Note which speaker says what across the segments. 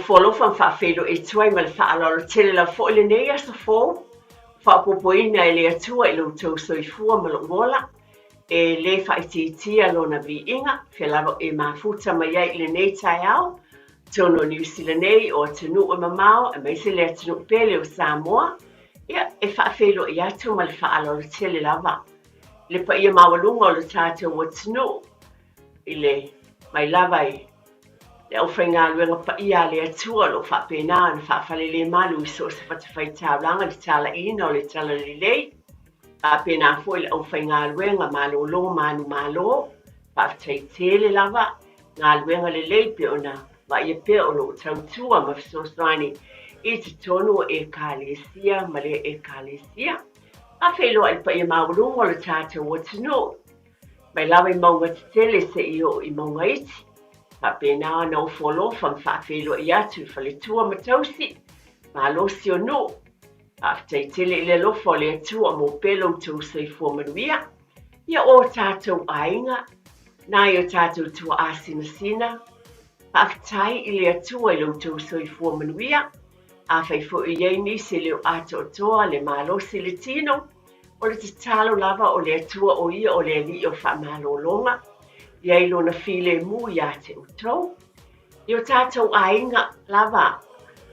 Speaker 1: Ofo alofa ma faafeiloai atu ai ma le faaaloalo tele lava foi lenei aso fou, faaopoopoina e le Atua i lo outou soifua ma lou ola, e le faaitiitia lona viiga, fea lava e mafuta mai ai i lenei taeao, totonu o Niu Sila nei, o atunuu e mamao, aemaise le atunuu pele o Samoa, ia, e faafeiloai atu ma le faaaloalo tele lava i le paia maualuga o le tatou atunuu, i le mai lava i Le aufaigaluega paia a le Atua o lo o faapena ona faafalelemalu i so o se fatafaitaulaga le talaiina o le Talalelei, faapena foi le aufaigaluega malolo manumalo, faafetai tele lava galuega lelei pei ona vaaia pea o lo o tautua ma fesoasoani i totonu o Ekalesia ma le Ekalesia. Faafeiloai i le paia maualuga o le tatou atunuu. Mai lava i mauga tetele seia oo i mauga iti, faapena ona ofo alofa ma faafeiloai atu i faletua ma tausi, malosi o nuu. Faafetai tele i le alofa o le Atua mo pea lo outou soifua manuia. Ia o tatou aiga, nai o tatou tuaa sinasina, faafetai i le Atua i lo outou soifua manuia. Afai foi o i ai nisi e le o atoatoa le malosi i le tino, o le tatalo lava o le Atua o Ia o le Alii o faamalologa, i ai Lona filemu iā te outou. I o tātou aiga lava,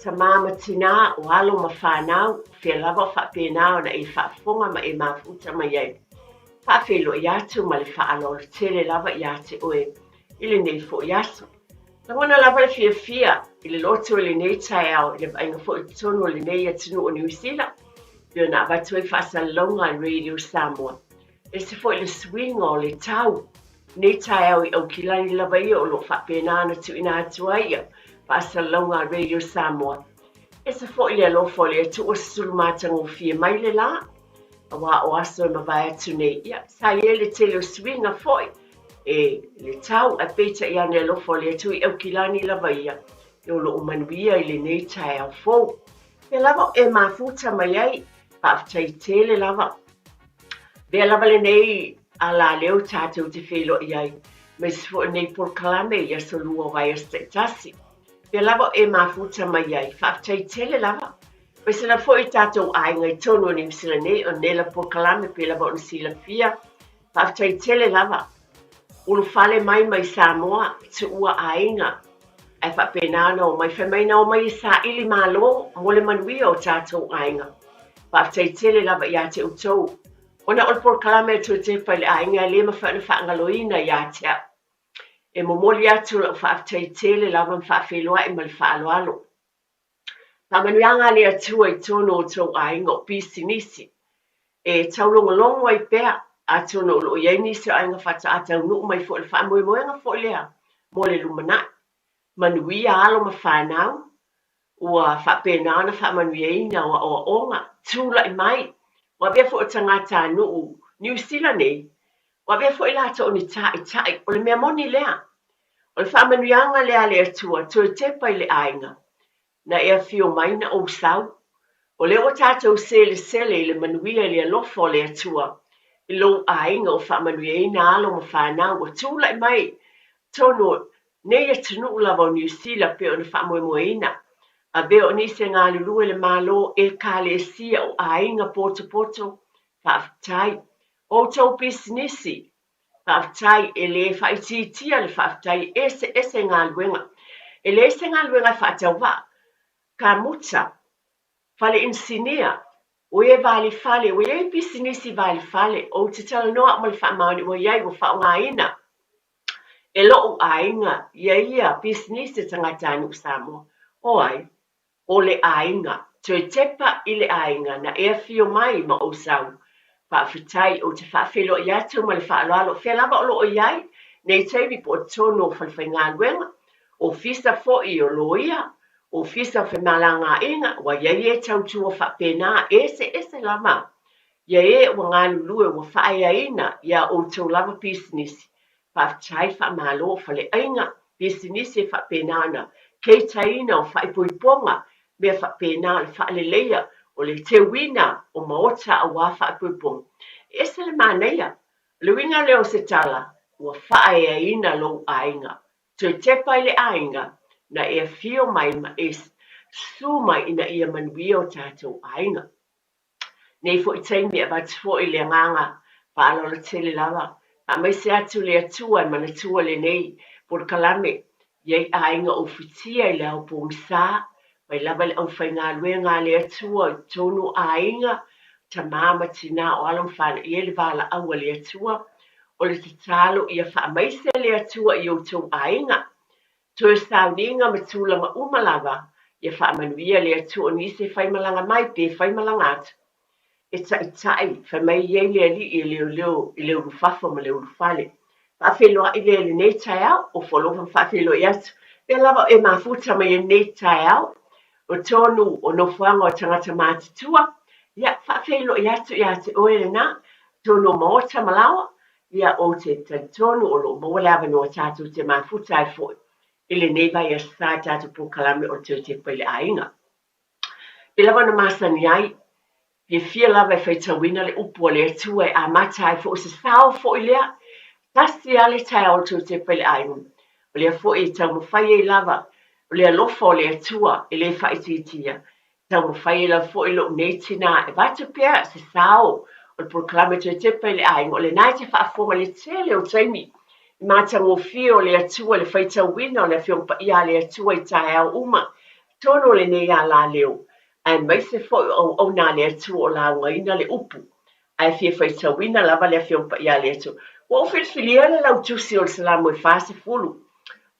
Speaker 1: tamā ma tinā, o alo ma whānau, o fea lava o faapena ona e faafofoga ma e mafuta mai ai. Faafeiloai atu ma le faaaloalo tele lava iā te oe i lenei foi aso. Lagona lava le fiafia i le loto i lenei taeao i le vaaiga foi i totonu o lenei atunuu o Niu Sila, pei ona avatu ai faasalalauga a Radio Samoa. Ese foi le suiga o le tau lenei taeao i Aukilani lava ia o lo o faapena ona tuuina atu ai ia faasalalauga a Radio Samoa. Ese foi le alofa o le Atua ua susulu matagofie mai le la, aua o aso e mavae atu nei, ia, sa i ai le tele o suiga foi e le tau, ae peitai ane alofa o le Atua i Aukilani lava ia, e o lo o manuia i lenei taeao fou. Pea lava e mafuta mai ai, faafetai tele lava. Avea lava lenei alaleo tatou te feiloai ai, aemaise foi lenei polokalame i aso lua o vaiaso taitasi. Pea lava e mafuta mai ai, faafetai tele lava. Aemaise lava foi i tatou aiga i totonu o Niu Sila nei, o nei la polokalame pei lava ona silafia. Faafetai tele lava. Ulufale mai mai Samoa, tuua aiga, ae faapena ona omai. Fai mai na omai e saili malo mo le manuia o tatou aiga. Faafetai tele lava ia te outou. Ona o le polokalame a Toetepa i le aiga e le mafai ona faagaloina ia te au. E momoli atu lau faafetai tele lava ma faafeiloai ma le faaaloalo. Faamanuiaga a le Atua i totonu o outou aiga o pisinisi e taulogologo ai pea, atonu o lo o i ai nisi o aiga faatoa taunuu mai foi i le faamoemoega foi lea mo le lumanai. Manuia alo ma fanau, ua faapena ona faamanuiaina o aoaoga, tulai mai, ua avea foi o tagatanuu Niu Sila nei, ua avea foi latou o ni tāitāi, o le mea moni lea. O le faamanuiaga lea a le Atua, toe tepa i le aiga, na e afio mai na ou sau. O lea ua tatou selesele i le manuia i le alofa o le Atua i lou aiga ua faamanuiaina alo ma fanau ua tulai mai totonu o nei atunuu lava o Niu Sila pei ona faamoemoeina. Avea o nisi e galulue le Malo, Ekalesia, o aiga potopoto, faafetai. O outou pisinisi, Faafetai, e le faaitiitia le faafetai e eseese galuega. E leai se galuega e faatauvaa. Kamuta, fale inisinia, ua i ai valifale, ua i ai pisinisi valifale, ou te talanoa au ma le faamaoni ua i ai, ua faaaogaina e lo'u aiga ia ia pisinisi a tagatanuu Samoa. O ai? O le aiga. Toe tepa i le aiga na e afio mai ma ou sau. Faafetai, ou te faafeiloai atu ma le faaaloalo o fea lava o lo o i ai nei taimi po o totonu o falefaigaluega, ofisa foi o loia, ofisa o femalagaaiga, ua i ai e tautua faapena, eseese lava ia e ua galulue ua faaeaina i a outou lava pisinisi. Faafetai, faamalo, faleaiga, pisinisi e faapena ona keitaina o faaipoipoga, mea faapena o le faaleleia, o le teuina o maota aua faaipoipoga. E ese le manaia. O le uiga lea o se tala, ua faaeaina lou aiga. Toe tepa i le aiga na e afio mai ma e susu mai ina ia manuia o tatou aiga. Nei foi taimi e avatu foi le agaga faaaloalo tele lava, faamaise atu le Atua e manatua lenei polokalame i ai aiga o ufitia i le ao pogisa, mai lava i le aufaigaluega a le Atua i totonu o aiga, tama ma tina o alo ma fanau, i ai le valaau a le Atua. O le tatalo ia faamaise le Atua i outou aiga. Toe sauniga ma tulaga uma lava, ia faamanuia le Atua o nisi e faimalaga mai pe faimalaga atu, e taitai, fai mai e i ai le Alii e leoleo i le ulufafo ma le ulufale. Faafeiloai lea i lenei taeao, ofo alofa ma faafeiloai atu. Pea lava o e mafuta mai ai lenei taeao, o tonu o nofoaga o tagata matutua, ia faafeiloai atu ia te oe lena, tonu o maota ma laoa, Ia, ou te talitonu o lo o maua le avanoa tatou te mafuta ai foi i lenei vaiaso sa i tatou polokalame o le Toe Tepa i le Aiga. Pei lava ona masani ai, fiafia lava e faitauina le upu a le Atua e amata ai foi se sao foi lea. Tasi lava le taeao o le Toe Tepa i le Aiga, o lea foi e taumafai ai lava o le alofa o le Atua e le faaitiitia Taumafai ai lava foi lou nei tinā e avatu pea se sao o le polokalame Toe Tepa i le Aiga, o lena e te faafofoga i le tele o taimi i matagofie o le Atua i le faitauina o le Afioga Paia a le Atua i taeao uma tonu o lenei alaleo, aemaise foi o auauna a le Atua o laugaina le upu ae fia faitauina lava le Afioga Paia a le Atua. Ua ou filifilia le lautusi o le Salamo e 40,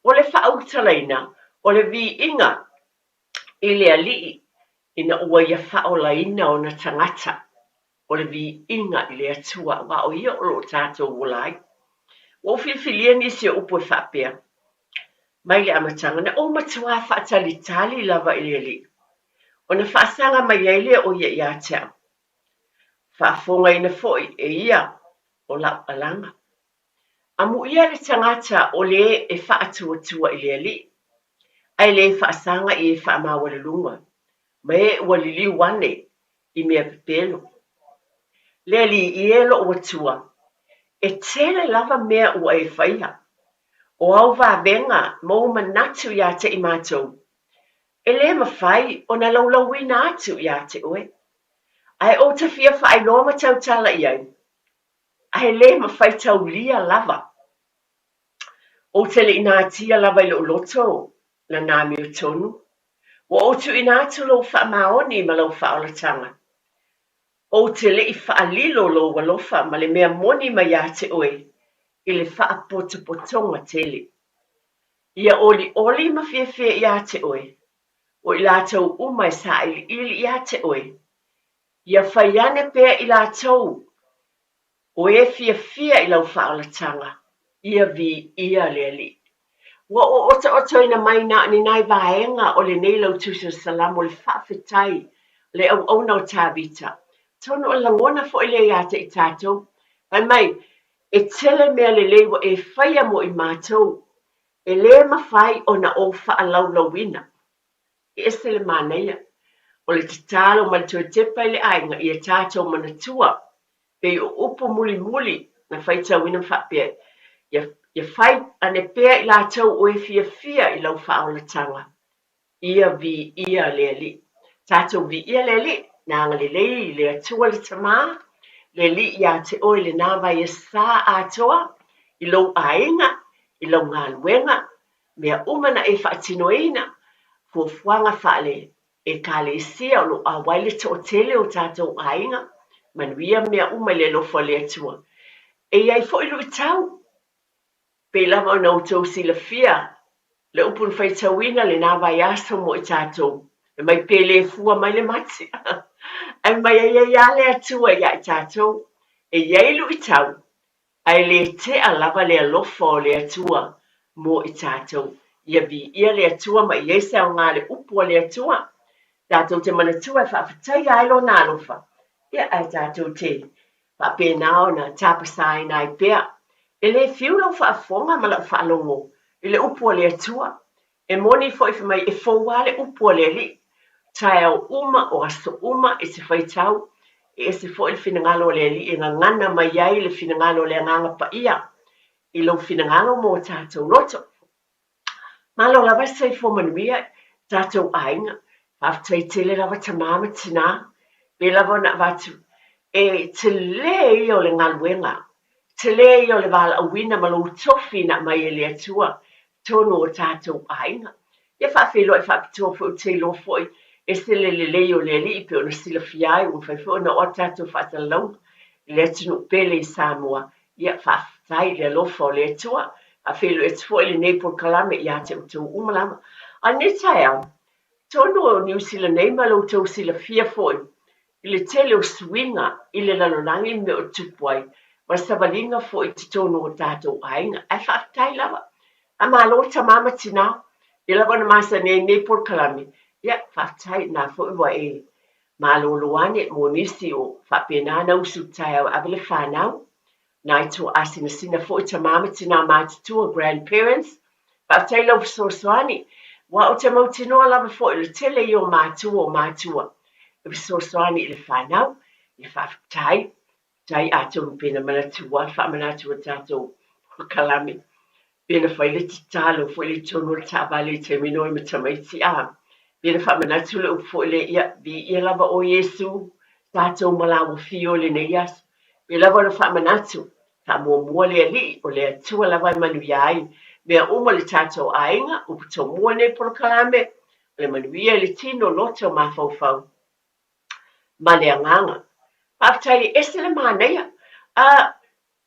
Speaker 1: o le faaulutalaina o le viiga i le Alii ina ua ia faaolaina ona tagata, o le viiga i le Atua, aua o Ia o lo o tatou ola ai. Ua ou filifilia nisi o upu e faapea, Mai le amataga, na ou matuā faatalitali lava i le Alii, ona faasaga mai ai lea o Ia ia te au. Faafofogaina foi e Ia o lau alaga. Amuia le tagata o le e faatuatua i le Alii, ae le faasaga i e faamaualuluga, ma e ua liliu ane i mea pepelo. Le Alii e lou Atua, e tele lava mea ua e faia, o au vavega ma ou manatu ia te i matou, e le mafai ona laulauina atu ia te oe. Ae ou te fia faailoa ma tautala i ai, ae le mafai taulia lava. Ou te le i natia lava i lou loto lana amiotonu. Ua ou tuuina atu lou faamaoni ma lau faaolataga. Ou te le i faalilo lou alofa ma le mea moni mai ia te oe i le faapotopotoga tele. Ia olioli ma fiafia ia te oe, o i latou uma e sailiili ia te oe. Ia fai ane pea i latou o e fiafia i lau faaolataga, ia viia le Alii. Ua ou otootoina mai na o ni nai vaega o lenei lautusi o le Salamo le faafetai a le auauna o Tavita. Atonu o le lagona foi lea ia te i tatou, fai mai, E tele mea lelei ua e faia mo i matou, e le mafai ona ou faalaulauina. E ese le manaia o le tatalo ma le toe tepa i le aiga ia tatou manatua pei o upu mulimuli na faitauina ma faapea, Ia, ia fai ane pea i latou o e fiafia i lau faaolataga, ia viia le Alii. Tatou viia le Alii, na agalelei le Atua le Tama, le Alii ia te oe lena vaiasa atoa i lou aiga, i lau galuega, mea uma na e faatinoina, fuafuaga faale Ekalesia o lo o auai le toatele o tatou aiga, manuia mea uma i le alofa o le Atua. E i ai foi luitau, pei lava ona outou silafia le upu na faitauina lena vaiaso mo i tatou, fai mai pe le fua mai le mati, ae mai e i ai lava le Atua ia i tatou. E i ai luitau, Ae le tea lava le alofa o le Atua mo i tatou. Ia viia le Atua ma i ai se aoga le upu a le Atua. Tatou te manatua e faafetaia ai Lona alofa, ia ae tatou te faapena ona tapasaina ai pea. E le fiu lau faafofoga ma lau faalogo i le upu a le Atua. E moni foi fai mai e fou lava le upu a le Alii, taeao uma, o aso uma e te faitau, e ese foi le finagalo o le Alii e gagana mai ai le finagalo o le Agaga Paia i lou finagalo mo tatou loto. Malo lava le soifua manuia i tatou aiga. Faafetai tele lava tama ma tinā. Pei lava ona avatu, e tele ia o le galuega, tele ia o le valaauina ma lou tofi na aumai e le Atua i totonu o tatou aiga. Ia faafeiloai faapitoa foi ou te iloa foi ese le lelei o le Alii pei ona silafia ai ua mafai foi ona oo atu tatou faasalalauga i le atunuu pele i Samoa. Ia faafetai i le alofa o le Atua. Faafeiloai atu foi lenei polokalame ia te outou uma lava. A o lenei taeao, tonu o Niu Sila nei ma lo outou silafia foi i le tele o suiga i le lalolagi ma mea o tutupu ai, ma le savaliga foi i totonu o tatou aiga. Ae faafetai lava. Faamalo tama ma tinā. Pei lava ona masani ai lenei polokalame, ia faafetai na foi ua e malolo ane mo nisi o faapena ona usu i le taeao e ave le fanau. Nai tuaasinasina foi tama ma tinā matutua, grandparents. Faafetai i lau fesoasoani, aua ou te mautinoa lava foi o le tele ia o matua o matua e fesoasoani i le fanau. Ia faafetai, faafetai atonu pe na manatu lava le faamanatu o le tatou polokalame pe na fai le tatalo foi lea i totonu o le taavale i le taimi na o ai ma tamaiti, a, pe na faamanatu le upu foi lea, ia, viia lava oe Iesu, tatou ma la ua afio i lenei aso. Pei lava ona faamanatu, faamuamua le Alii, o le Atua lava e manuia ai mea uma le tatou aiga, upu tomua lenei polokalame, o le manuia i le tino, loto, mafaufau ma le agaga. Faafetai e ese le manaia. A,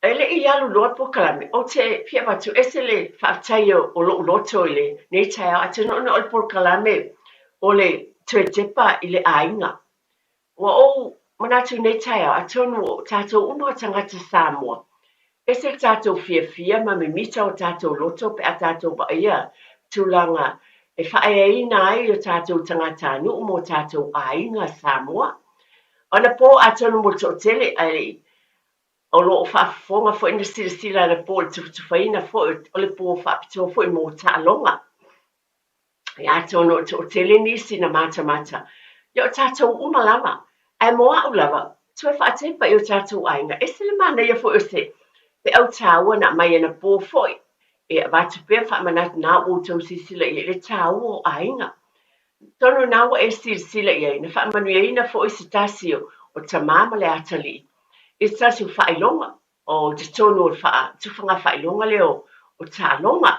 Speaker 1: e le i alu loa le polokalame, ou te fia avatu ese le faafetai o lou loto i lenei taeao, atonu ona o le polokalame o le toe tepa i le aiga. Ua ou manatu i lenei taeao, atonu o tatou uma o tagata Samoa, ese le tatou fiafia ma mimita o tatou loto pe a tatou vaaia tulaga e faaeaina ai o tatou tagatanuu ma o tatou aiga Samoa. Anapo atonu mo le toatele, ae o lo o faafofoga foi na silasila anapo i le tufatufaina foi o le po faapitoa foi mo taaloga. Ia atonu o le toatele nisi na matamata, ia o tatou uma lava. Ae mo a'u lava, toe faatepa i o tatou aiga, ese le manaia foi o se feau taua na aumai anapo foi e avatu pea faamanatu na ua outou silasila i ai i le taua o aiga. Atonu na ua e silasila i ai, na faamanuiaina foi se tasi o tama ma le atalii i se tasi o faailoga o totonu o le tufagafailoga lea o taaloga.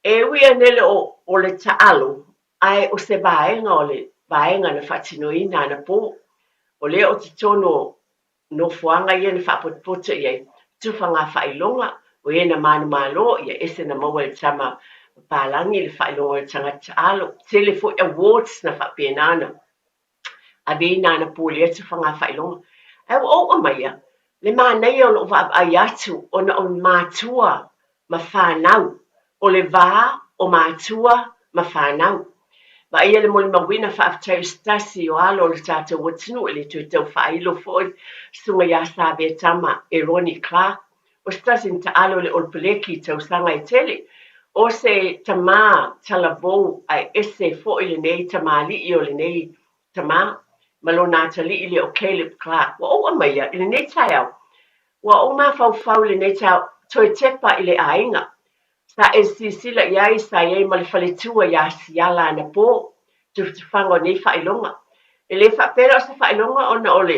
Speaker 1: E ui ane le o le taalo, ae o se vaega o le vaega na faatinoina anapo, o lea o totonu o nofoaga ia na faapotopoto i ai tufagafailoga, o e na manumalo, ia ese na maua e le tama papalagi le faailoga o le tagata taalo, tele foi awards na faapena ona aveina anapo i lea tufagafailoga. Ae ua ou aumaia le manaia o lou vaavaai atu ona o matua ma fanau, o le va o matua ma fanau. Vaaia le molimauina faafetai o se tasi o alo o le tatou atunuu e le toe tau faailo foi, Susuga ia Savea Tama Eroni Clark, o se tasi na taalo i le Olopeleki i tausaga e tele, o se tamā talavou ae ese foi lenei tamalii o lenei tamā ma lona atalii lea o Caleb Clark. Ua ou aumaia i lenei taeao, ua ou mafaufau i lenei taeao, toe tepa i le aiga. Sa e silasila i ai, sa i ai ma le faletua ia Siala anapo, tufatufaga o nei faailoga. E le faapea la o se faailoga ona o le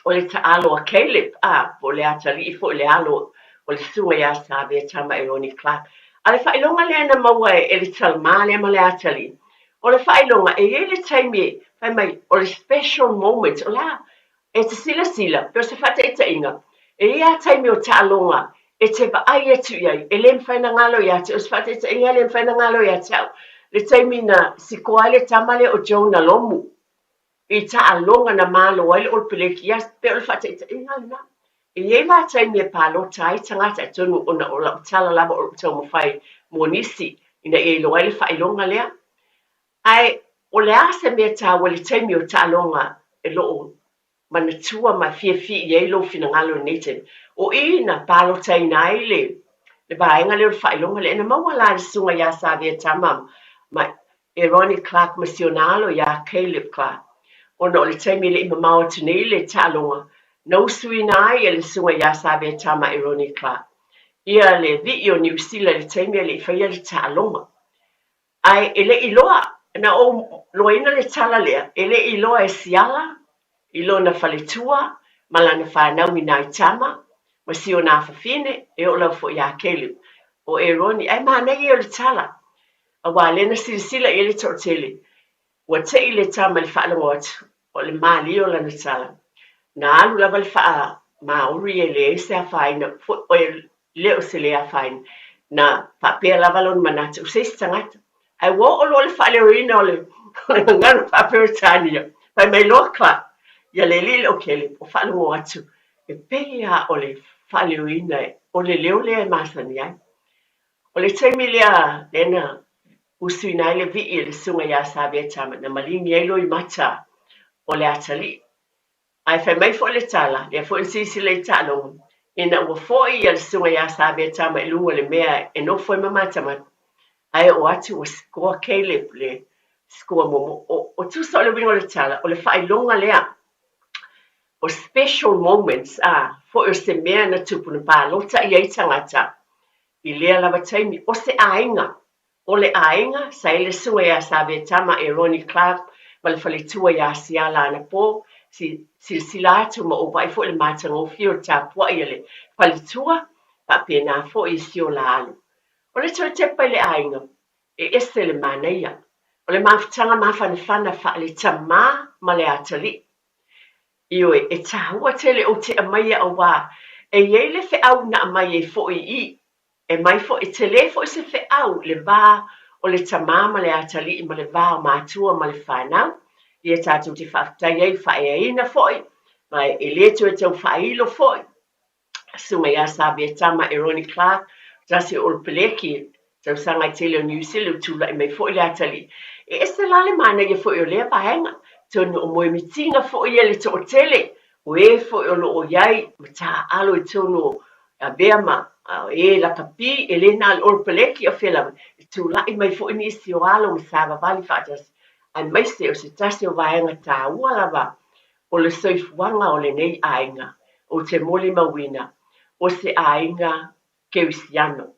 Speaker 1: o le taalo a Caleb, a, po o le atalii foi le alo o le susuga ia Savea Tama Eroni Clark. A o le faailoga lea na maua e le talama lea ma le atalii, o le faailoga, e i ai le taimi e fai mai, o le special moment, o le a? E te silasila, pei o se faataitaiga, e i ai lava taimi o taaloga e te vaai atu i ai, e le mafai ona galo ia te oe, o se faataitaiga e le mafai ona galo ia te au, le taimi na sikoa ai le tama lea o Jonah Lomu, i taaloga na malo ai le Olopeleki, ia, pei o le faataitaiga lena. E i ai la taimi e palota ai tagata, atonu ona o lau tala lava o lou taumafai mo nisi ina ia iloa ai le faailoga lea. Ae o le a se mea taua i le taimi o taaloga e loo manatua ma fiafia i ai lou finagalo i lenei taimi? O i na palotaina ai le vaega lea o le faailoga lea. Na maua la e le susuga ia Savea Tama ma e Ronnie Clark ma si ona alo ia Caleb Clark, ona o le taimi e le i mamao atu nei le taaloga na usuina ai e le susuga ia Savea Tama e Ronnie Clark ia le vii o Niu Sila i le taimi e le i faia le taaloga. Ae e le i iloa, na ou iloaina le tala lea, e le i iloa e Siala i lona faletua ma lana fanau i nai tama ma si ona afafine, e oo lava foi ia Caleb. O Eroni, ae manaia ia o le tala, aua o lea na silasila i ai le toatele, ua te i le tama i le faalogo atu, o le malie o lana tala. Na alu lava le faa-Maori e leai se afaina, e le o se le afaina. Na faapea lava lona manatu, o se isi tagata. Ae ua oo loa le faaleoina o le gagana faa-Peretania, fai mai loa Clark, ia le alii lea o Caleb, o faalogo atu, e pei lava o le faaleoina o le leo lea e masani ai. O le taimi lea lea na usuina ai le vii e le susuga ia Savea Tama, na maligi ai loimata o le atalii. Ae fai mai foi le tala, lea foi na silasila i taaloga, ina ua foi ia le susuga ia Savea Tama i luga o le mea e nofo ai ma matamata, ae oo atu ua sikoa Caleb le sikoa muamua. O, o tusa o le uiga o le tala, o le faailoga lea o special moments, a, foi o se mea na tupu na palota i ai tagata i lea lava taimi, o se aiga O le aiga, sa i ai le susuga ia Savea Tama e Ronnie Clark ma le faletua ia Siala anapo, silasila atu ma ou vaai foi i le matagofie o le tapuai a le faletua, faapena foi i si o la alo. O le toe tepa i le aiga, e ese le manaia. O le mafutaga mafanafana faale-tama ma le atalii. Ioe, e taua tele ou te aumaia aua e i ai le feau na aumai ai foi i i. E mai foi, e tele foi se feau i le va o le tama ma le atalii ma le va o matua ma le fanau. Ia tatou te faafetai ai i faaeaina foi, ma e le toe tau faailo foi. Susuga ia Savea Tama e Ronnie Clark, tasi o Olopeleki, tausaga ai tele o Niu Sila, ua tulai mai foi le atalii. E ese la le manaia foi o lea vaega, atonu o moemitiga foi ia i le toatele o e foi o lo o i ai ma taaalo i totonu o avea ma e lakapi, e le na o le Olopeleki o fea lava, e tulai mai foi nisi o alo ma savavali faatasi, aemaise o se tasi o vaega taua lava o le soifuaga o lenei aiga, ou te molimauina, o se aiga kerisiano,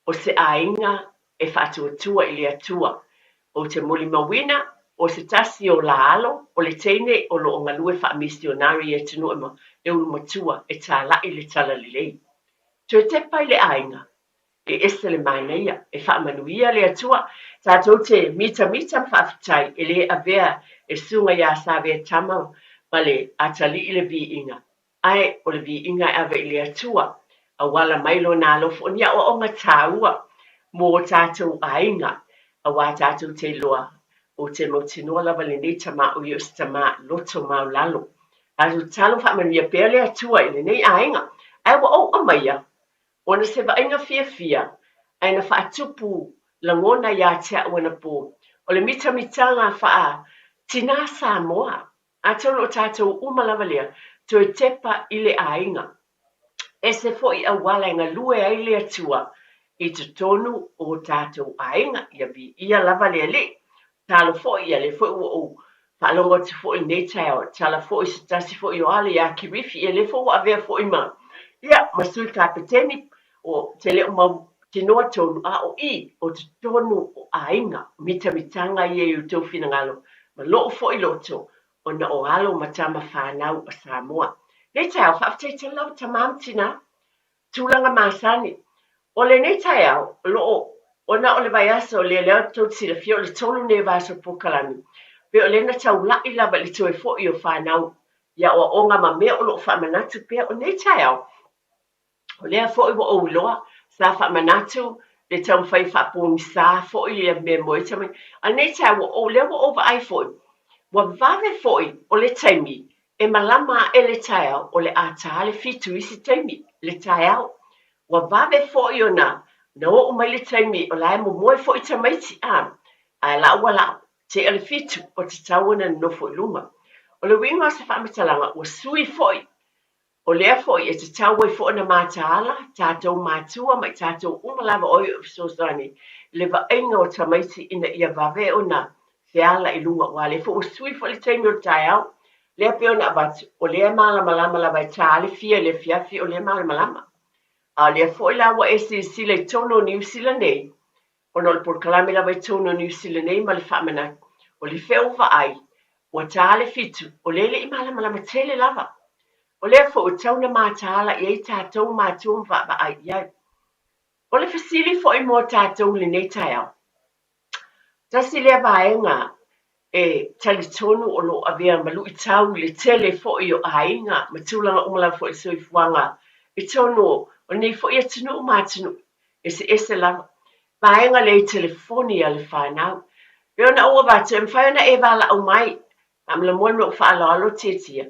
Speaker 1: o se aiga e faatuatua i le Atua. Ou te molimauina, o se tasi o la alo, o le teine o lo o galue faamisionari i atunuu ma le ulu matua e tālaʻi le talalelei. Toe tepa i le aiga, E ese le manaia, e faamanuia le Atua, tatou te mitamita ma faafetai e le avea e Susuga ia Savea Tama ma le atalii le viiga, ae o le viiga e ave i le Atua, auala mai Lona alofa, o ni aoaoga taua mo tatou aiga, aua tatou te iloa, ou te mautinoa lava lenei tama o ia o se tama loto maulalo. Tatou tatalo faamanuia pea le Atua i lenei aiga, ae ua ou aumaia Ona se vaaiga fiafia, ae na faatupu lagona ia te au anapo, o le mitamitaga faa tinā Samoa. Atonu o tatou uma lava lea, toe tepa i le aiga. Ese foi auala e galue ai le Atua i totonu o tatou aiga, ia viia lava le Alii. Talo foi, ia lea foi ua ou faalogo atu foi i lenei taeao, tala foi se tasi foi o alo ia Kirifi, ia lea foi ua avea foi ma, ia, ma sui kapeteni, o te le o mautinoa tonu, a o i, o totonu o aiga, mitamitaga ia i outou finagalo, ma lou foi loto, ona o alo ma tama fanau a Samoa. Lenei taeao, faafetai tele lava tama ma tina, Tulaga masani. O lenei taeao, o lo o, ona o le vaiaso lea, lea tou te silafia o le tolu nei o vaiaso polokalame, pei o lea na taula'i lava i le toe foi o fanau i aoaoga ma mea o lo o faamanatu pea. O lenei taeao, o lea foi ua ou iloa, sa faamanatu le taumafai e faapogisa foi ia mea mo ia tamaiti. A o lenei taeao, ua ou, lea ua ou vaai foi, ua vave foi o le taimi E malama aʻe le taeao, o le a tā le fitu isi taimi, le taeao. Ua vave foi ona na oo mai le taimi o la e momoe foi tamaiti, a, ae la ua la tea le fitu, ua tatau ona nonofo i luma. O le uiga o se faamatalaga, ua sui foi. O lea foi e tatau ai foi ona mataala tatou matua ma i tatou uma lava o ai o fesoasoani i le vaaiga o tamaiti ina ia vave ona feala i luga, aua o lea foi ua sui foi le taimi o le taeao, lea pei ona avatu, o lea e malamalama lava e ta le fia i le afiafi, o lea e malamalama. A o lea foi la ua e silasila i totonu o Niu Sila nei, Ona o le polokalame lava i totonu o Niu Sila nei ma le faamanatu, o le fea ua vaai, ua ta le 7, o lea e le i malamalama tele lava. O lea foi ua tatau ona mataala i ai tatou matua ma vaavaai i ai. O le fesili foi mo tatou i lenei taeao, tasi lea vaega e talitonu o lo o avea ma luitau i le tele foi o aiga ma tulaga uma lava foi i le soifuaga i totonu o lenei foi atunuu ma atunuu eseese lava. Vaega lea i telefoni a le fanau. E pei ona ou avatu, e mafai ona e valaau mai Faamolemole ma lou faaaloalo Tiatia,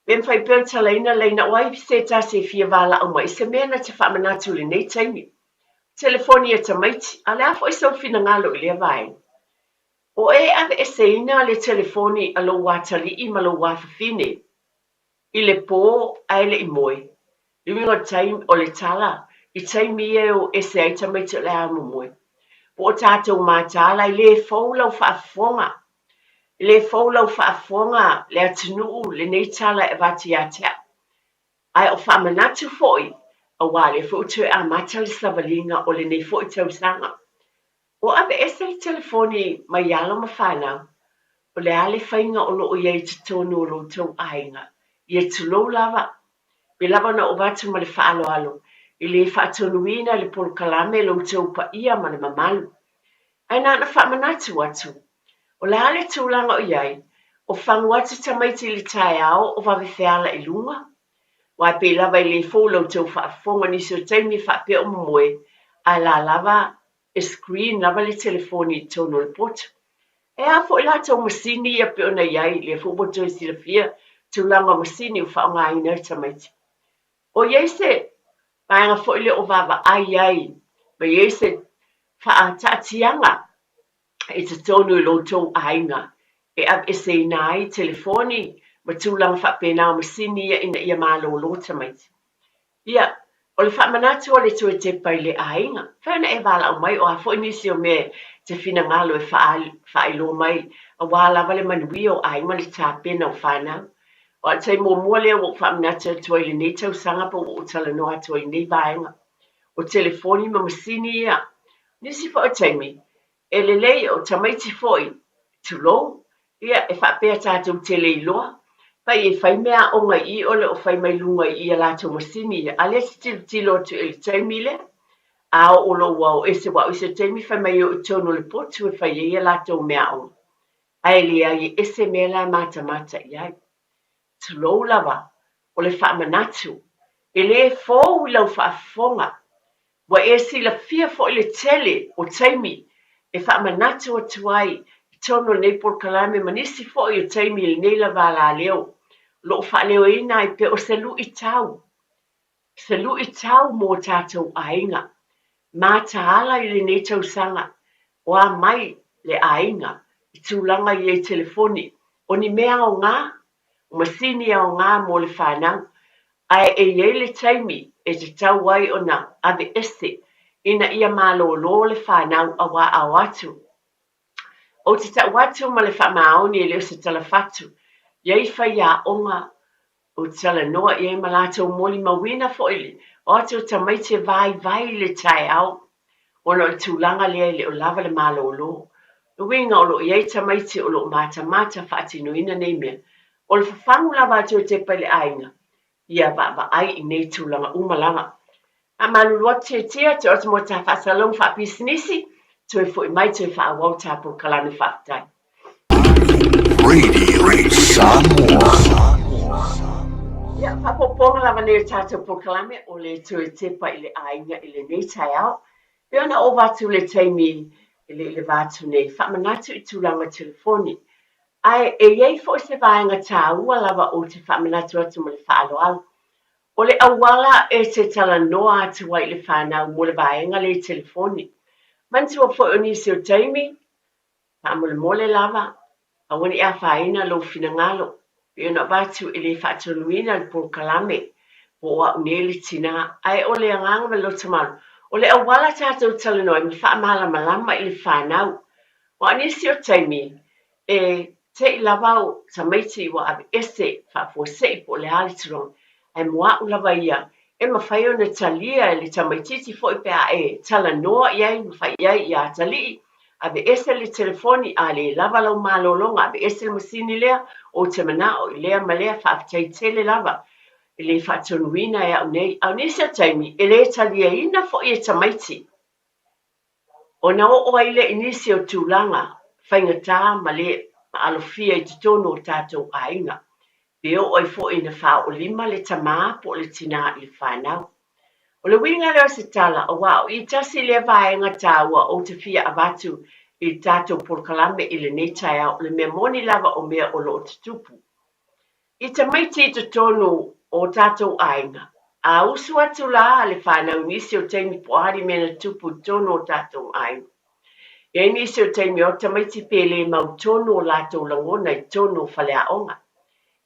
Speaker 1: pe mafai pea ona talaina le laina o ai se tasi e fia valaau mai i se mea na te faamanatu i lenei taimi. Telefoni a tamaiti, a o le a foi sou finagalo i lea vaega? O e aveeseina le telefoni a lou atalii ma lou afafine i le po ae le i moe. Le uiga o le taimi, o le tala, i taimi ia e o ese ai tamaiti o le a momoe. Po o tatou mataala e le fou lau faafofoga, e le fou lau faafofoga le atunuu lenei tala e avatu ia te au. Ae o faamanatu foi, aua o lea foi ua toe amata le savaliga o lenei foi tausaga. O aveese le telefoni mai alo ma fanau, o le a le faiga o lo o i ai i totonu o lo outou aiga? Ia tulou lava, pei lava ona ou avatu ma le faaaloalo, e le faatonuina e le polokalame lo outou paia ma le mamalu. Ae na ona faamanatu atu, o le a le tulaga o i ai, o fagu atu tamaiti i le taeao o vave feala i luga? Aua e pei lava e le fou la outou faafofoga, nisi o taimi e faapea o momoe, ae la lava e screen lava le telefoni i totonu o le potu. E a foi latou masini ia pei ona i ai, lea foi ua toe silafia tulaga o masini ua faaaogaina e tamaiti. O i ai se vaega foi lea o vaavaai ai ma i ai se faataatiaga i totonu i lo outou aiga e aveeseina ai telefoni ma tulaga faapena o masini ia ina ia malolo tamaiti. Ia, o le faamanatu o le toe tepa i le aiga, fai ona e valaau mai o a foi nisi o mea e te finagalo e faailoa mai aua lava le manuia o aiga ma le tapena o fanau. O le taimi muamua lea ua ou faamanatu atu ai i lenei tausaga po ua ou talanoa atu ai i lenei vaega o telefoni ma masini ia. Nisi foi o taimi, e lelei o tamaiti foi, tulou, ia, e faapea tatou te le iloa, fai e fai meaaoga i i o le o fai mai luga i i a latou masini ia, a o lea e te tilotilo atu i le taimi lea, a oo loa ua o ese, aua o isi o taimi fai mai e o i totonu o le potu e fai ai a latou meaaoga, ae leai e ese mea la e matamata i ai. Tulou lava, o le faamanatu, e le fou i lau faafofoga, Ua e silafia foi le tele o taimi e faamanatu atu ai i totonu o lenei polokalame ma nisi foi o taimi i lenei lava alaleo o lo o faaleoina ai pea o se luitau, se luitau mo tatou aiga. Mataala i lenei tausaga, o a mai le aiga i tulaga ia i telefoni, o ni mea aoga o masini aoga mo le fanau, ae e i ai le taimi e tatau ai ona aveese ina ia malolo le fanau aua a o atu. Ou te tau atu ma le faamaoni e le o se tala fatu, i ai faiaoga ou te talanoa i ai ma latou molimauina foi le o atu o tamaiti e vaivai i le taeao ona o le tulaga lea e le o lava le malolo. O le uiga o lo o i ai tamaiti o lo o matamata faatinoina nei mea. O le fafagu lava a toe tepa i le aiga, ia vaavaai i nei tulaga uma lava. Faamalulu atu Tiatia, toe atu mo ta faasalalauga faapisinisi, toe foi mai toe faaauau ta polokalame faafetai.
Speaker 2: Radio Samoa.
Speaker 1: Ia, faaopoopoga lava nei o tatou polokalame o le toe tepa i le aiga i lenei taeao. Pei ona ova atu le taimi e le i le va atu nei, faamanatu i tulaga telefoni. Ae e i ai foi se vaega taua lava ou te faamanatu atu ma le faaaloalo. O le auala e te talanoa atu ai i le fanau mo le vaega lea i telefoni. Manatua foi o nisi o taimi, Faamolemole lava, aua ne i afaina lou finagalo, pei ona avatu e le faatonuina le polokalame po o au nei le tina, ae o le agaga ma le lotomalo, o le auala tatou talanoa ai ma faamalamalama i le fanau. Aua o nisi o taimi, e te i lava o tamaiti ua aveese, faafuasei po o le a le tulaga, ae mo au lava ia, E mafai ona talia e le tamaitiiti foi pe a e talanoa i ai ma fai i ai ia atalii, aveese le telefoni, a le lava lau malologa, aveese le masini lea, ou te manao i lea ma lea, faafetai tele lava. E le faatonuina e au nei. A o nisi o taimi, e le taliaina foi e tamaiti. Ona oo ai lea i nisi o tulaga faigata ma le maalofia i totonu o tatou aiga, pe oo ai foi ina faaoolima le tamā po o le tinā i le fanau. O le uiga lea o se tala, aua o i tasi lea vaega taua ou te fia avatu i le tatou polokalame i lenei taeao, o le mea moni lava o mea o lo o tutupu. I tamaiti i totonu o tatou aiga, a usu atu la le fanau i nisi o taimi po o a ni mea na tupu i totonu o tatou aiga. E i ai nisi o taimi o tamaiti pe le mautonu o latou lagona i totonu o faleaoga.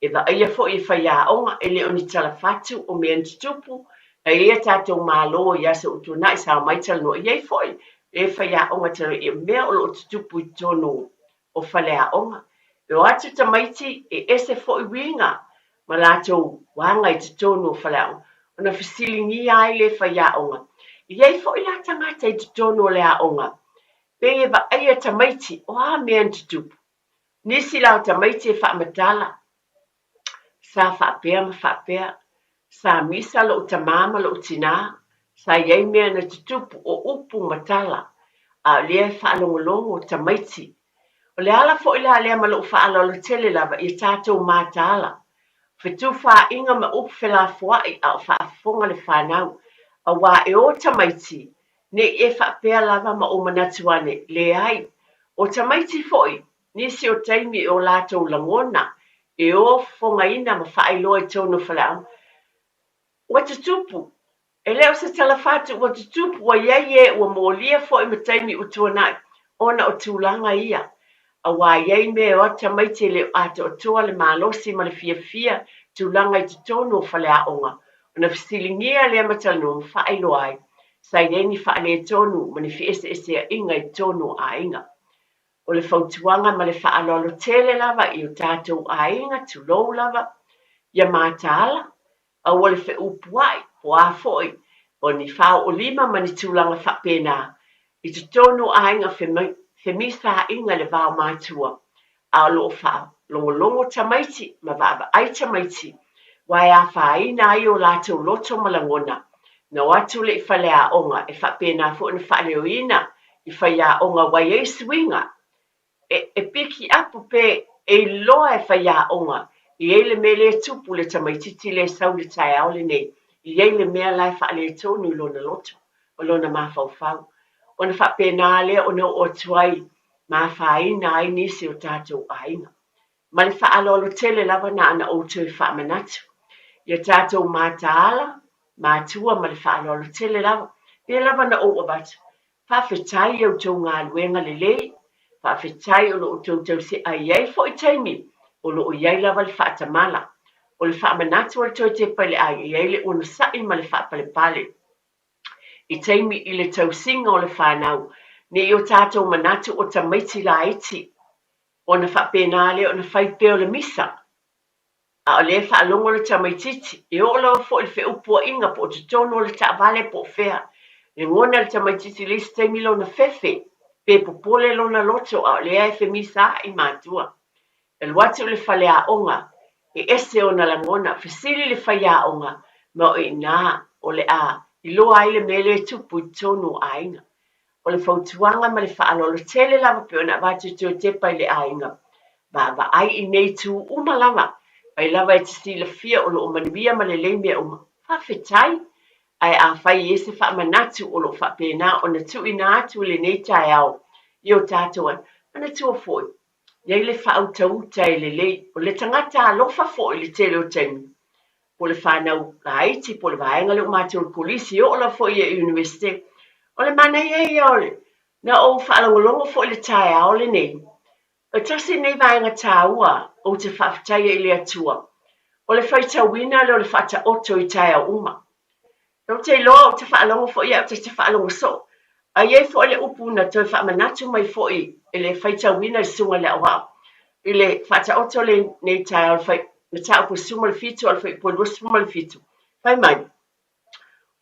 Speaker 1: E vaaia foi e faiaoga e le o ni talafatu o mea na tutupu, na i ai a tatou Malo i aso ua tuanai sa omai talanoa, e i ai foi e faiaoga talanoa i mea o lo o tutupu i totonu o faleaoga. E o atu tamaiti e ese foi uiga ma latou aga i totonu o faleaoga, ona fesiligia ai lea e faiaoga. E i ai foi la tagata i totonu o le aoga, pei e vaaia tamaiti o a mea na tutupu. Nisi la o tamaiti e faamatala, Sa faapea ma faapea. Sa misa lou tamā ma lou tinā. Sa i ai mea na tutupu, o upu ma tala, a o lea e faalogologo tamaiti. O le ala foi la lea ma lou faaaloalo tele lava ia tatou mataala, fetufaaiga ma upu felafoai a o faafofoga le fanau, aua e o tamaiti, ne i e faapea lava ma ou manatu ane, leai, o tamaiti foi, Nisi o taimi e o latou lagona e o fofogaina ma faailoa i totonu o faleaoga. Ua tutupu. E le o se tala fatu, ua tutupu, ua i ai e ua molia foi ma taimi ua tuanai ona o tulaga ia. Aua e i ai mea e o atu tamaiti e le o atoatoa le malosi ma le fiafia tulaga i totonu o faleaoga ona fesiligia lea ma talanoa ma faailoa ai sa i ai ni faaletonu ma ni feeseeseaiga i totonu o aiga. O le fautuaga ma le faaaloalo tele lava i o tatou aiga, tulou lava, ia mataala, aua le feupuai, po o a foi, o ni faaoolima ma ni tulaga faapena, i totonu o aiga femisaaiga i le va o matua, a o lo o faalogologo tamaiti ma vaavaai tamaiti, aua e afaina ai o latou loto ma lagona, na o atu lea i faleaoga e faapena foi ona faaleoina i faiaoga ua i ai suiga e pikiapu pe e iloa e faiaoga e i ai le mea lea e tupu i le tamaitiiti lea e sau i le taeao lenei, e i ai le mea la e faaletonu i lona loto ma lona mafaufau. Ona faapena lea ona oo atu ai ma afaina ai nisi o tatou aiga. Ma le faaaloalo tele lava na ona ou toe faamanatu ia tatou mataala, matua ma le faaaloalo tele lava. Pei lava na ou avatu, faafetai i a outou galuega lelei, faafetai o lo o outou tausi'a e i ai foi taimi o lo o i ai lava le faatamala. O le faamanatu a le toe tepa i le aiga, e i ai le onosai ma le faapalepale i taimi i le tausiga o le fanau, ne i o tatou manatu o tamaiti laiti, Ona faapena lea ona fai pea o le misa. A o lea e faalogo le tamaitiiti, e oo lava foi i le feupuaiga po o totonu o le taavale po o fea, lagona le tamaitiiti i le isi taimi lona fefe, pe popole lona loto a o lea e femisaai matua. E alu atu i le faleaoga, e ese ona lagona, fesili le faiaoga, ma o i ina o le a iloa ai le mea lea e tupu i totonu o aiga. O le fautuaga ma le faaaloalo tele lava pei ona avatu i Toetepa i le aiga, vaavaai i nei itu uma lava, fai lava e te silafia o lo o manuia ma lelei mea uma, faafetai! Ae afai e i ai se faamanatu o lo o faapena ona tuuina atu i lenei taeao i o tatou aiga, manatua foi, i ai le faautauta e lelei. O le tagata alofa foi i le tele o taimi, po o le fanau laiti, po o le vaega lea ua matou i le kolisi, e oo lava foi i le Iunivesite. O le manaia ia o le, na ou faalogologo foi i le taeao lenei, o tasi lenei vaega taua ou te faafetaia i le Atua, o le faitauina lea o le Faataoto i taeao uma. Ou te iloa ou te faalogo foi au ta te faalogo soo. A i ai foi le upu na toe faamanatu mai foi e le faitauina i le Susuga i le Aoao i le Faataoto lenei taeao i le fai, mataupu 17 a le Fuaiupu 27, fai mai,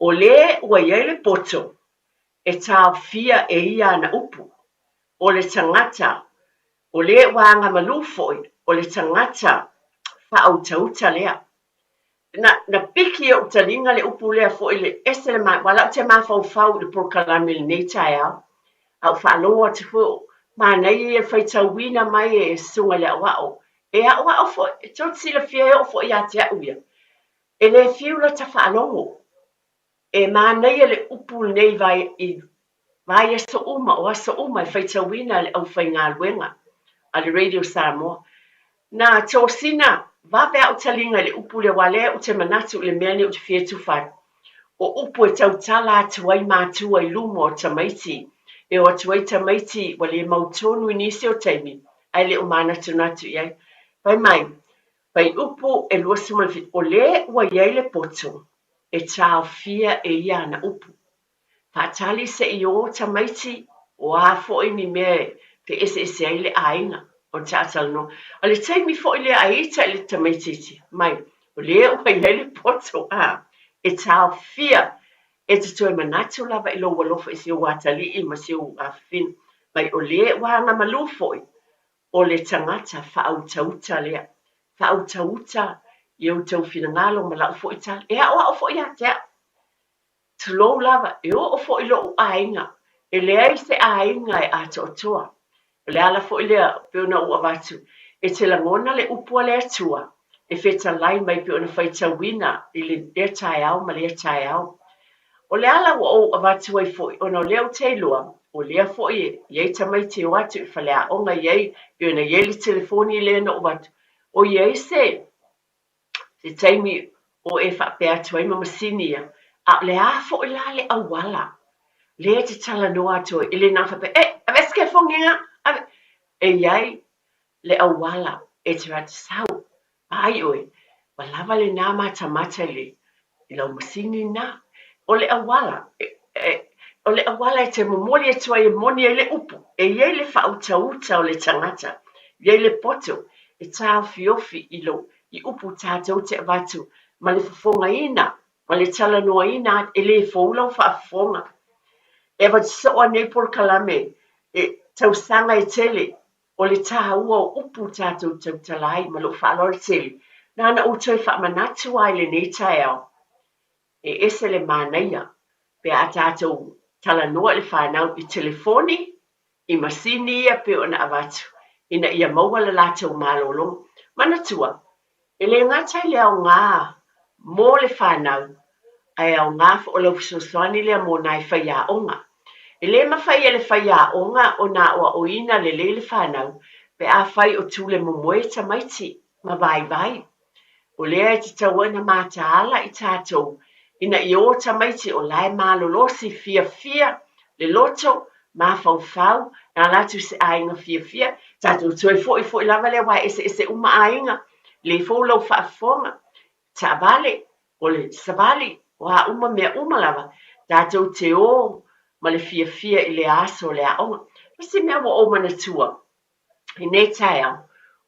Speaker 1: O le ua i ai le poto e taofia e ia ana upu, o le tagata, o le ua agamalu foi, o le tagata faautauta lea. Na, na piki i ou taliga le upu lea foi le ese le ma, aua la ou te mafaufau i le polokalame i lenei taeao. A ou faalogo atu foi o manaia ia le faitauina mai e Susuga i le Aoao. E aoao foi, e tou te silafia e oo foi ia te au ia. E le fiu lata faalogo. E manaia le upu lenei i vaiaso uma, o aso uma e faitauina e le aufaigaluega a le Radio Samoa. Na tosina vave au taliga i le upu lea aua lea ou te manatu i le mea lenei ou te fia tufa atu. O upu e tautala atu ai matua i luma o tamaiti, e o atu ai tamaiti ua le mautonu i nisi o taimi ae le o manatunatu i ai. Fai mai, Fuaiupu e 27, O le ua i ai le poto e taofia e ia ana upu. Faatali se i o tamaiti, o a foi ni mea e feeseese ai le aiga, ona taatalanoa. O le taimi foi lea a ita i le tamaitiiti mai, o le ua i ai le poto a, e taofia e te toe manatu lava i lou alofa i si ou atalii ma si ou afafine mai, o le ua agamalu foi o le tagata faautauta lea. Faautauta i outou finagalo ma lau foi tala. E aoao foi ia te au. Tulou lava, e oo foi lo'u aiga, e leai se aiga e atoatoa. O le ala foi lea pei ona ou avatu, e te lagona le upu a le Atua e fetalai mai pei ona faitauina i lea taeao ma lea taeao. O le ala ua ou avatu ai foi, ona o lea ou te iloa, o lea foi e i ai tamaiti e o atu i faleaoga i ai, pei ona i ai le telefoni lea na ou avatu, o i ai se se taimi o e faapea atu ai ma masini ia, a o le a foi la le auala lea e te talanoa atu ai, e le na faapea, e, ave se telefoni nga, ave, e i ai le auala e te atu, sau, vaai oe, ua lava lena matamata i le i lau masini lena. O le auala, o le auala e te momoli atu ai e moni ai le upu, e i ai le faautauta o le tagata, e i ai le poto e taofiofi i lou, i upu tatou te avatu ma le fofogaina, ma le talanoaina, e le fou lau faafofoga. E avatu soo anei polokalame e tausaga e tele O le taua o upu tatou tautala ai ma lou faaaloalo tele, na ona ou toe faamanatu lava i lenei taeao, e ese le manaia pe a tatou talanoa i le fanau i telefoni, i masini ia pei ona avatu ina ia maua le latou malologa. Manatua, E le gata i le aoga mo le fanau, ae aoga foi o lau fesoasoani lea mo nai faiaoga. E le mafai e le faiaoga ona aoaoina lelei le fanau pe afai o tule momoe tamaiti ma vaivai. O lea e tatau ai ona mataala i tatou ina ia o tamaiti o la e malolosi fiafia le loto, mafaufau, na ala atu i se aiga fiafia, tatou toe foi foi lava lea aua e eseese uma aiga, le fou lau faafofoga, taavale, o le savali, o a uma mea uma lava, tatou te o ma le fiafia i lea aso o le aoga. Tasi mea ua ou manatua i nei taeao,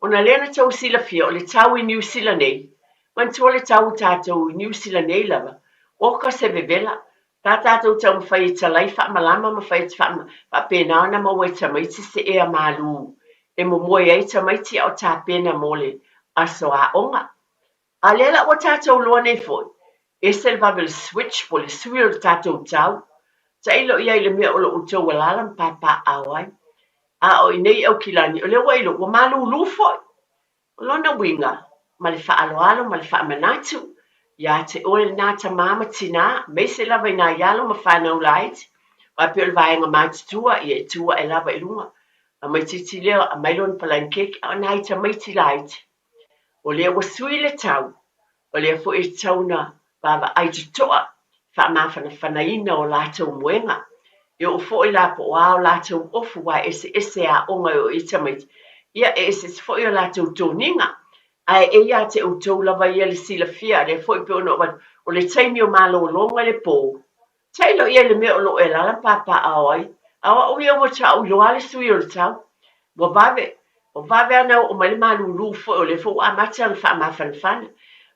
Speaker 1: ona lea na tou silafia o le tau i Niu Sila nei, manatua le tau i tatou i Niu Sila nei lava, oka se vevela, tā tatou taumafai e talai faamalama ma fai atu faapena ona maua e tamaiti se ea malū e momoe ai tamaiti a o tapena mo le aso aoga. A lea la ua tatou loa nei foi, ese le vave o le switch po o le sui o le tatou tau. Tailo i ai i le mea o lo outou alaala ma papaaao ai. A o i nei Aukilani, o lea ua iloa, ua malūlū foi. O lona uiga, ma le faaaloalo ma le faamanatu ia te oe lena tamā ma tinā, aemaise lava i nai alo ma fanau laiti, aua pei o le vaega matutua, ia e tu ae lava i luga. Tamaitiiti lea, aumai lona palanikeke, a o nai tamaiti laiti, O lea ua sui le tau, o lea foi e tatau ona vaavaai totoa i faamafanafanaina o latou moega. E oo foi la po o a o latou ofu aua e eseese aoga e oo i ai tamaiti, ia e eseese foi o latou toniga. Ae e ia te outou lava ia le silafia, lea foi pei ona ou avatu, o le taimi o malologa i le po, Tailo i ai le mea o lo o e alaala ma papaaao ai. A o au ia ua matua iloa le sui o le tau. Ua vave, ua vave lava ona oo mai le malūlū foi, o lea foi ua amata ona faamafanafana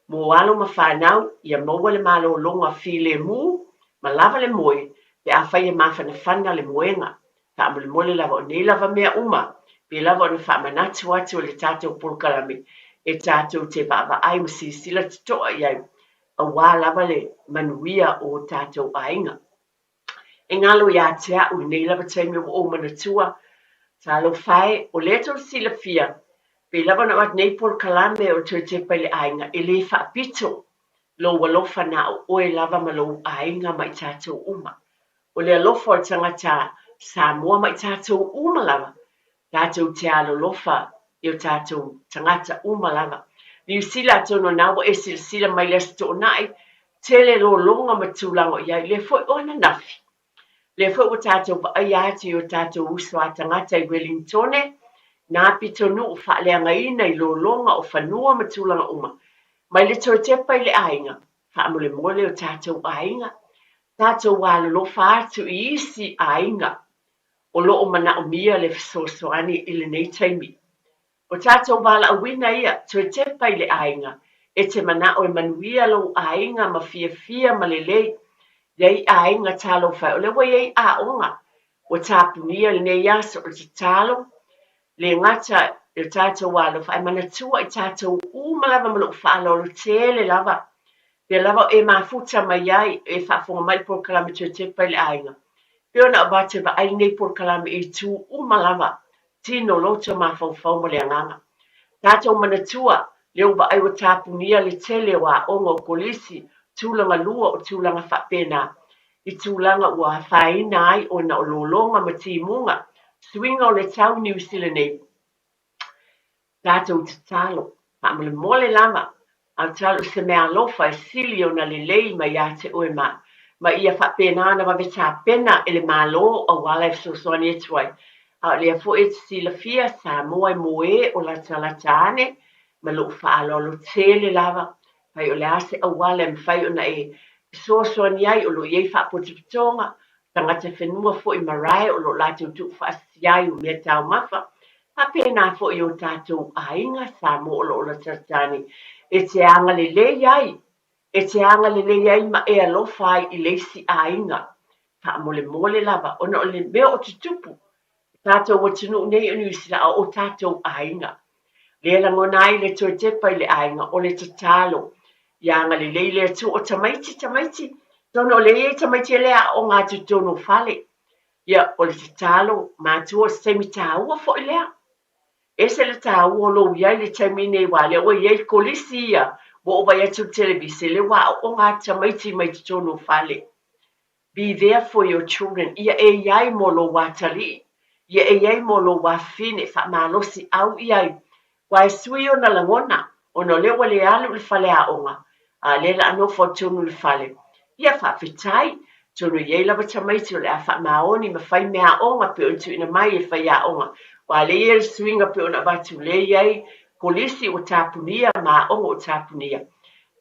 Speaker 1: mo alo ma fanau ia maua le malologa filemu. Ma lava le moe pe afai e mafanafana le moega. Faamolemole lava o nei lava mea uma, pei lava ona faamanatu atu e le tatou polokalame e tatou te vaavaai ma silasila totoa i ai aua lava le manuia o tatou aiga. E galo ia te au i nei lava taimi ua ou manatua, talofa e, o lea tou te silafia, pei lava ona avatu nei polokalame o le toe tepa i le aiga, e le faapito lou alofa na o oe lava ma lou aiga ma i tatou uma. O le alofa o le tagata Samoa ma i tatou uma lava, tatou te alolofa i o tatou tagata uma lava. Niu Sila atonu o na ua e silasila mai i le Aso Toonai, tele lologa ma tulaga o i ai, lea foi o ananafi. Lea foi ua tatou vaaia atu i o tatou uso a tagata i Welingtone, na pitonuu faaleagaina i lologa o fanua ma tulaga uma, mai le toe tepa i le aiga, faamolemole o tatou aiga, tatou alolofa atu i isi aiga o lo o manaomia le fesoasoani i lenei taimi. O tatou valaauina ia, toe tepa i le aiga, e te manao e manuia lou aiga ma fiafia ma lelei. I ai aiga talofa e, o lea ua i ai aoga ua tapunia i lenei aso, o le tatalo, le gata i o tatou alofa, ae manatua i tatou uma lava ma lou faaaloalo tele lava. Pea lava o e mafuta mai ai, e faafofoga mai i le polokalame toe tepa i le aiga. Pei ona avatu e vaai lenei polokalame i itu uma lava, tino, loto, mafaufau ma le agaga. Tatou manatua, lea ua vaai ua tapunia le tele o aoga o kolisi, tulaga lua o tulaga faapena, i tulaga ua afaina ai ona o lologa ma timuga, suiga o le tau i Niu Sila nei. Tatou tatalo, faamolemole lava, a o tatalo i se meaalofa e sili ona lelei mai ia te oe ma ma ia faapena ona vave tapena e le Malo auala e fesoasoani atu ai. A o lea foi e te silafia, Samoa e moe o latalata ane ma lou faaaloalo tele lava, fai o le a se auala e mafai ona e fesoasoani ai, o lo o i ai faapotopotoga, tagata whenua foi marae o lo o latou tuufaasisi ai o mea taumafa, faapena foi i o tatou aiga Samoa o lo o latalata ane e te agalelei ai, e te agalelei ai ma e alofa ai i le isi aiga. Faamolemole lava, ona o le mea o tutupu i tatou atunuu nei o Niu Sila, a o tatou aiga. Lea e lagona ai le toe tepa i le aiga, o le tatalo ia agalelei le Atua. O tamaiti, tamaiti, tonu o lea e i ai tamaiti e le aooga atu i totonu o fale. Ia, o le tatalo, matua, o se taimi taua foi lea. Ese le taua o lou i ai i le taimi nei, aua o lea ua i ai kolisi ia, ua ou vaai atu i le televise, lea ua aooga atu tamaiti mai totonu o fale. Be there for your children, ia e i ai mo lou atalii, ia e i ai mo lou afafine, faamalosi au i ai, aua e sui ona lagona, ona o lea ua le alu i le faleaoga, a o lea la a nofo tonu i le fale. Ia faafetai, atonu e i ai lava tamaiti o le a faamaoni ma fai meaaoga pei ona tuuina mai e faiaoga, aua o lea e i ai le suiga pei ona avatu, lea e i ai kolisi ua tapunia ma aoga ua tapunia.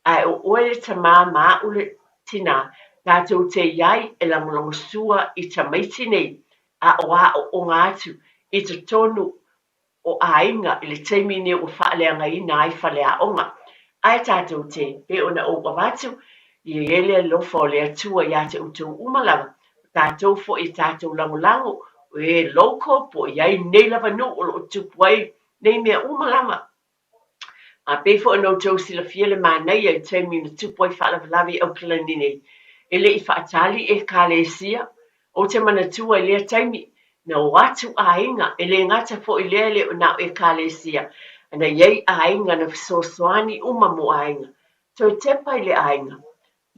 Speaker 1: Ae o oe le tamā ma a'u le tinā, tatou te i ai e lagolagosua i tamaiti nei a o aoaoga atu i totonu o aiga i le taimi nei ua faaleagaina ai faleaoga. Ae tatou te, pei ona ou avatu, ia i ai le alofa o le Atua ia te outou uma lava, o tatou foi e tatou lagolago, o e local po o i ai nei lava nuu o lo o tupu ai nei mea uma lava. A pei foi ona outou silafia le manaia i taimi na tupu ai faalavelave i Aukelani nei, e le i faatali Ekalesia. Ou te manatua i lea taimi, na o atu aiga, e le gata foi i lea e le o na o Ekalesia, a na i ai aiga na fesoasoani uma mo aiga. Toe tepa i le aiga,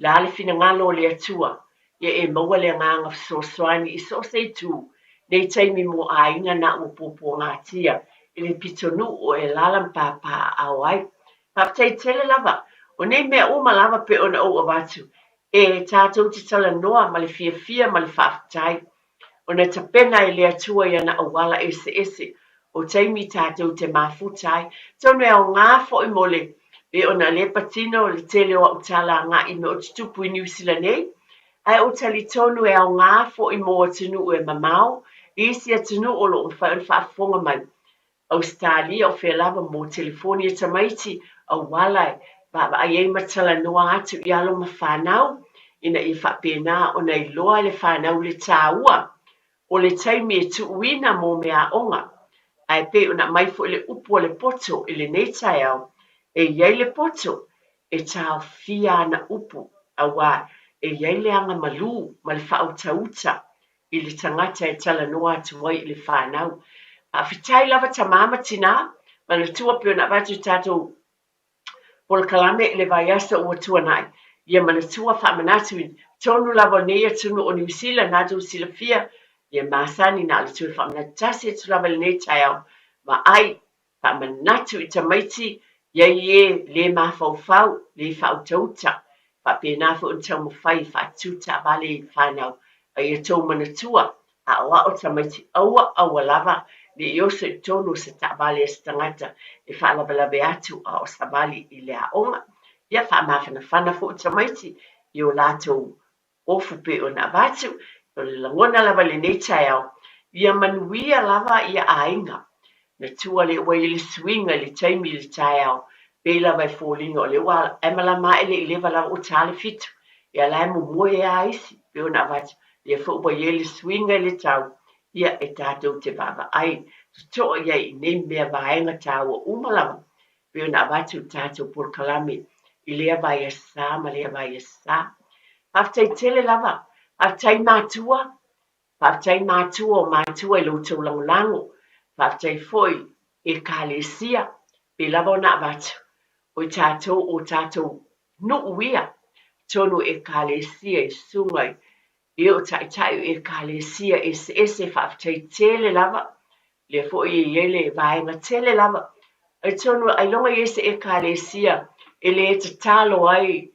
Speaker 1: Le a le finagalo o le Atua, ia e maua le agaga fesoasoani i so o se itu, nei taimi mo aiga na ua puapuagatia i le pitonuu o e alaala ma papaaao ai. Faafetai tele lava. O nei mea uma lava pei ona ou avatu, e tatou te talanoa ma le fiafia ma le faafetai. Ona tapena e le Atua i ana auala eseese, o taimi tatou te mafuta ai. Atonu e aoga foi mo le, pei ona lea patino le tele o au tala agai i mea o tutupu i Niu Sila nei, ae ou talitonu e aoga foi mo atunuu e mamao, i isi atunuu o lo o mafai ona faafofoga mai. Ausetalia, o fea lava mo telefoni a tamaiti, auala e vaavaai ai ma talanoa atu i alo ma fanau ina ia faapena ona iloa e le fanau le taua o le taimi e tuuina mo meaaoga. Ae pei ona aumai foi le upu a le poto i lenei taeao, e i ai le poto e taofia ana upu, aua e i ai le agamalu ma le faautauta i le tagata e talanoa atu ai i le fanau. Faafetai lava tama ma tinā, manatua pei ona avatu i tatou polokalame i le vaiaso ua tuanai, ia manatua faamanatu i totonu lava o nei atunuu o Niu Sila na tou silafia ia masani na o le toe faamanatu tasi atu lava i lenei taeao, vaai, faamanatu i tamaiti iai e le mafaufau, le faautauta, faapena foi ona taumafai e faatu taavale i fanau, a ia tou manatua aoao tamaiti aua aua lava ne i oso i totonu o se taavale a se tagata e faalavelave atu a o savali i le aoga. Ia faamafanafana foi tamaiti i o latou ofu pei ona avatu. O le lagona lava i lenei taeao, ia manuia lava ia aiga. Matua lea ua i ai le suiga i le taimi i le taeao, pei lava e foliga o lea ua ae malama ae le i leva lava ua ta le fitu. Ia la e momoe lava isi, pei ona avatu, lea foi ua i ai le suiga i le tau, ia e tatou te vaavaai totoa i ai i nei mea vaega taua uma lava, pei ona avatu i le tatou polokalame i lea vaiaso sa ma lea vaiaso sa. Faafetai tele lava, faafetai matua, Faafetai matua o matua i lo outou lagolago. Faafetai foi i Ekalesia, pei lava ona avatu, o i tatou o tatou nuu ia, totonu o Ekalesia i susuga i e o taitai o Ekalesia eseese, faafetai tele lava. Lea foi e i ai le vaega tele lava. Atonu ailoga i ai se Ekalesia e le tatalo ai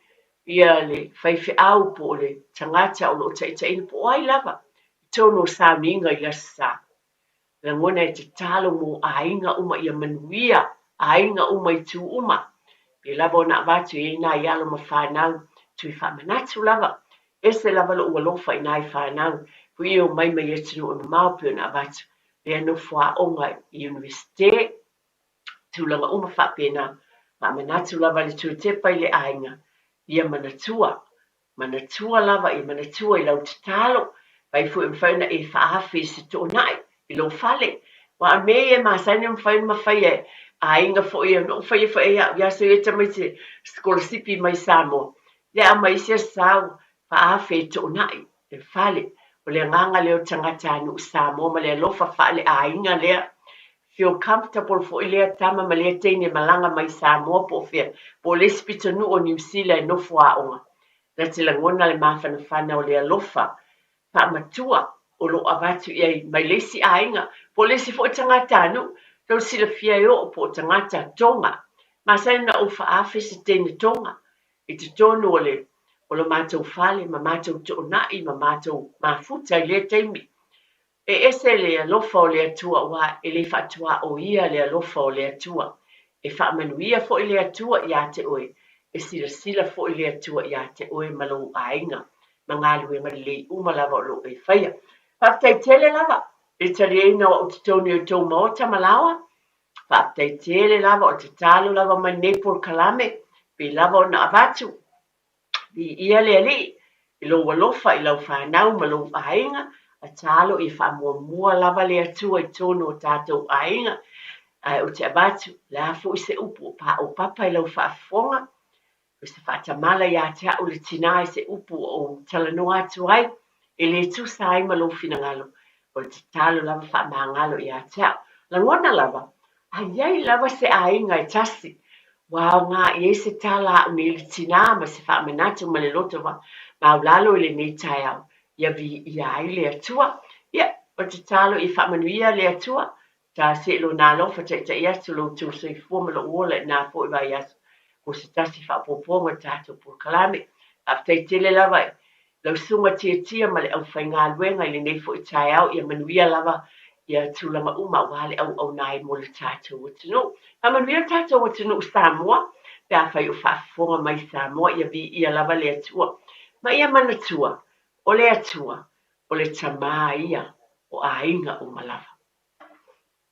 Speaker 1: ia le faifeau po o le tagata o lo o taitaiina po o ai lava i totonu o sauniga i le Aso Sa. Lagona e tatalo mo aiga uma ia manuia aiga uma i itu uma. Pei lava ona avatu i ai nai alo ma fanau toe faamanatu lava. Ese lava lou alofa i nai fanau foi e omai mai atunuu e mamao pei ona avatu lea nofo aoga i Iunivesite, tulaga uma faapena. Faamanatu lava le toe tepa i le aiga, ia manatua, manatua lava, ia manatua i lau tatalo, fai foi e mafai ona e faaafe i se toonai i lou fale. Aua o mea ia e masani ona mafai ona mafaia e aiga foi, na ou faia foi e au i aso ia tamaiti e sikolasipi mai Samoa, ia a ma isi aso sa ua faaafe e toonai le fale. O le agaga lea o tagatanuu Samoa ma le alofa faaleaiga lea. Feel comfortable foi lea tama ma lea teine e malaga mai Samoa po o fea, po o le isi pitonuu o Niu Sila e nofo aoga. Na te lagona le mafanafana o le alofa faamatua o lo o avatu i ai mai le isi aiga po o le isi foi tagatanuu. Tau silafia e oo po o tagata Tonga. Masani ona ou faaafe se teine Tonga i totonu o le o lo matou fale ma matou toonai ma matou mafuta i lea taimi. E ese le alofa o le Atua aua e le faatuaoia le alofa o le Atua. E faamanuia foi le Atua iā te oe, e silasila foi le Atua iā te oe ma lou aiga ma galuega lelei uma lava o lo o e faia. Faafetai tele lava i le taliaina o au totonu i outou maota ma laoa. Faafetai tele lava o le tatalo lava mai lenei polokalame pei lava ona avatu. Viia le Alii i lou alofa i lau fanau ma lou aiga, tatalo ia faamuamua lava le Atua i totonu o tatou aiga. Ae ou te avatu, o le a foi se upu o paopapa i lau faafofoga, O se faatamala ia te au le tinā i se upu ua ou talanoa atu ai, e le tusa ai ma lou finagalo, o le tatalo lava faamagalo ia te au. Lagona lava, a i ai lava se aiga e tasi ua aoga i ai se tala a au nei le tinā ma se faamanatu ma le loto maualalo i lenei taeao, ia viia ai le Atua. Ia, o le tatalo ia faamanuia le Atua Ta se lona alofa taitai atu lo outou soifua ma lou ola i na foi vaiaso mo se tasi faaopoopoga o tatou polokalame. Faafetai tele lava i lau susuga Tiatia ma le aufaigaluega i lenei foi taeao ia manuia lava ia tulaga uma aua le auauna ai mo le tatou atunuu. Faamanuia le tatou atunuu Samoa pe afai o faafofoga mai Samoa ia viia lava le Atua. Ma ia manatua, o le Atua, o le Tama ia o aiga uma lava.